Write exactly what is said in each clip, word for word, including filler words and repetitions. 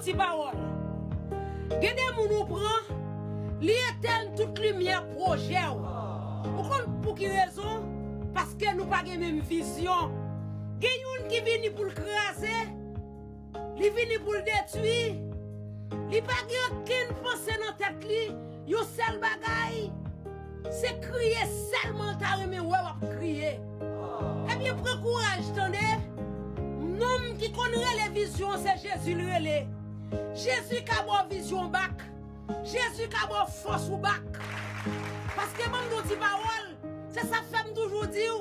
Ti pawòl. Gen de moun ou pran, li etèn tout limyè pwojè w. Ou konn pou ki rezon? Paske nou pa gen menm vizyon. Gen youn ki vini pou l kraze, li vini pou l detwi. Li pa gen okenn panse nan tèt li. Yon sèl bagay, se kriye sèlman l ta renmen wè w ap kriye. Ebyen, pran kouraj, tande. Nonm ki konn rele vizyon an, se Jezi l rele. Jezi ka ba w vizyon w bak. Jezi ka ba w fòs ou bak. Paske ban m di w ti pawòl, se sa k fè m toujou di w,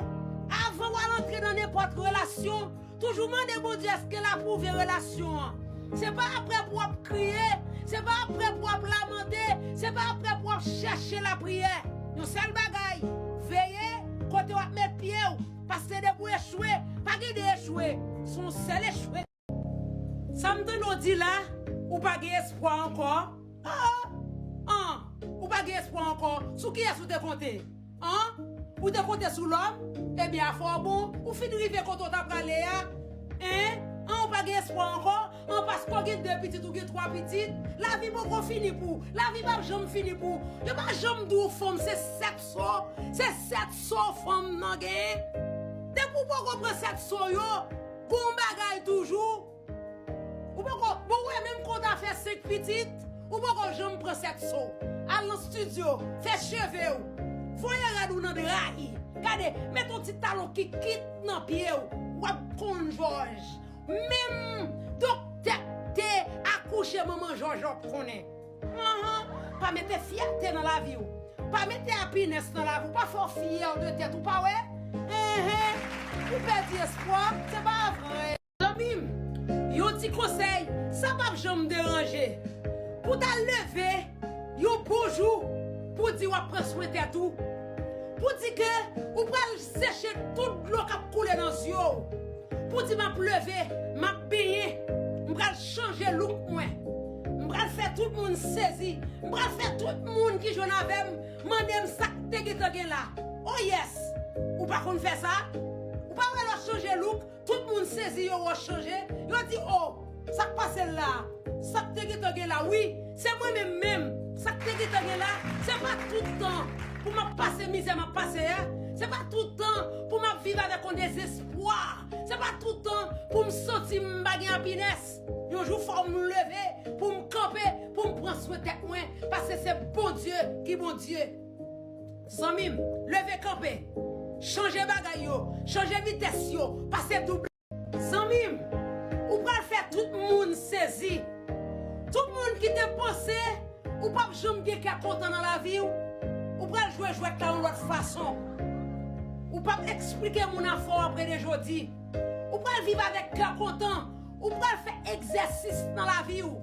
avan w al antre nan nenpòt relasyon, toujou mande Bondye èske l apwouve relasyon an. Se pa apre pou w ap kriye, se pa apre pou w ap lamante, se pa apre pou w ap chèche lapriyè. Yon sèl bagay, veye kote w ap met pye w, paske depi w echwe, pa gen de echwe, se yon sèl echwe. Sa m tande w di la, ou pa gen espwa ankò. Ah, ah, ou pa gen espwa ankò. Sou kiyès ou te konte? An? Ou te konte sou lòm? Ebyen, afè w bon, ou fin rive kote w ta prale a. Hein? An, ou pa gen espwa ankò? An, paske w gen de pitit, ou gen twa pitit? Lavi poko fini pou ou. Lavi p ap janm fini pou ou. Yo pa janm di w fanm se sèt so. Se sèt so fanm nan genyen. Depi w poko pran sèt so yo, gon bagay toujou. Ou poko, bon, ou wè, menm kon ta fè senk pitit, ou poko janm pran sèt so. Al nan estidyo, fè cheve w, voye rad ou nan dra. Gade, met yon ti talon ki kit nan pye w, w ap konn Jòj. Menm doktè k te akouche manman Jòj w ap konnen. Anhan, pa mete fyète nan lavi w. Pa mete apinès nan lavi w. Pa fè w fyè de tèt ou, pa wè? Enhen, ou pèdi espwa, se pa vre. Zanmi m, yon ti konsèy, sa p ap janm deranje. Pou w ta leve yon bon jou, pou w di w ap pran swen tèt ou. Pou w di ke ou pral seche tout dlo k ap koule nan zye w. Pou w di, "M ap leve, m ap benyen, m pral chanje look mwen. M pral fè tout moun sezi, m pral fè tout moun ki jwenn avè m mande m sa k te gentan gen la." Oh yes! Ou pa konn fè sa? Ou pa wè lè w chanje look, tout moun sezi, yo wè w chanje, yo di, "Oh, sa k pase l la? Sa k te gentan gen la?" Wi, se mwen menm menm. Sa k te gentan gen la, se pa tout tan pou m ap pase mizè m ap pase a. Se pa tout tan pou m ap viv avèk yon dezespwa. Se pa tout tan pou m santi m pa gen apinès. Yon jou fò m leve, pou m kanpe, pou m pran swen tèt mwen, paske se Bondye ki Bondye. Zanmi m, leve kanpe. Chanje bagay yo, chanje vitès yo, pase double. Zanmi m, ou pral fè tout moun sezi. Tout moun ki te panse ou p ap janm gen kè kontan nan lavi w, ou pral jwe jwèt la yon lòt fason. Ou p ap eksplike moun afè w apre de jodi. Ou pral viv avèk kè kontan. Ou pral fè egzèsis nan lavi w.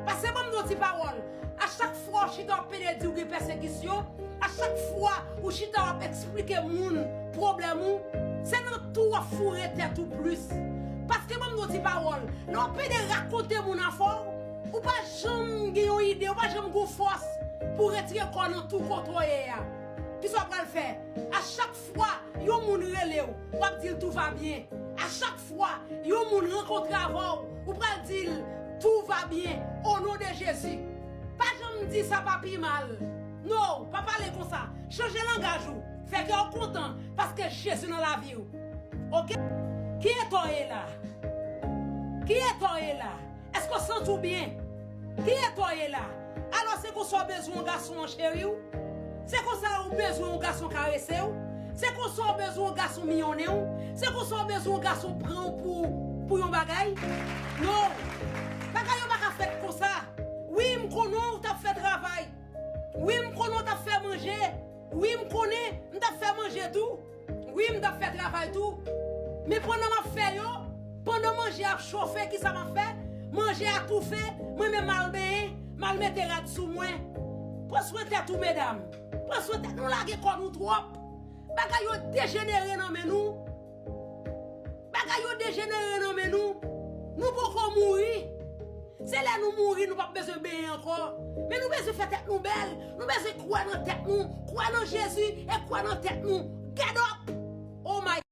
Paske ban m di w ti pawòl. A chak fwa w chita w ap pede di w gen pèsekisyon, a chak fwa ou chita w ap eksplike moun pwoblèm ou, se nan tou w ap foure tèt ou plis. Paske ban m di w ti pawòl. Lè w pede rakonte moun afè w, ou pa janm gen yon ide, ou pa janm gon fòs pou retire kò w nan tou kote w ye a. Kisa w pral fè? A chak fwa yon moun rele w, w ap di l tou va byen. A chak fwa yon moun rankontre avè w, ou pral di l tou va byen, o non de Jezi. Pa janm di sa pa pi mal. No, pa pale konsa. Chanje langaj ou. Fè kè w kontan paske Jezi nan lavi w. Oke? Ki eta w ye la? Ki eta w ye la? Èske w santi w byen? Ki eta w ye la? Alò, se konsa w bezwen yon gason ancheri w? Se konsa w bezwen yon gason karese w? Se konsa w bezwen yon gason miyonnen w? Se konsa w bezwen yon gason pran w pou, pou yon bagay? Non! Bagay yo pa ka fèt konsa! Wi, m konnen w t ap fè travay. Wi, m konnen w t ap fè manje. Wi, m konnen m t ap fè manje tou. Wi, m t ap fè travay tou. Men pandan m ap fè yo, pandan manje a ap chofe, kisa m ap fè? Manje a toufe, mwen menm m al benyen, m al mete rad sou mwen. Pran swen tèt ou, medam. Pran swen tèt nou, lage kò nou twòp. Bagay yo dejenere nan men nou. Bagay yo dejenere nan men nou. Nou poko mouri. Se lè nou mouri, nou p ap bezwen benyen ankò. Men nou bezwen fè tèt nou bèl. Nou bezwen kwè nan tèt nou, kwè nan Jezi e kwè nan tèt nou. Get up! Oh my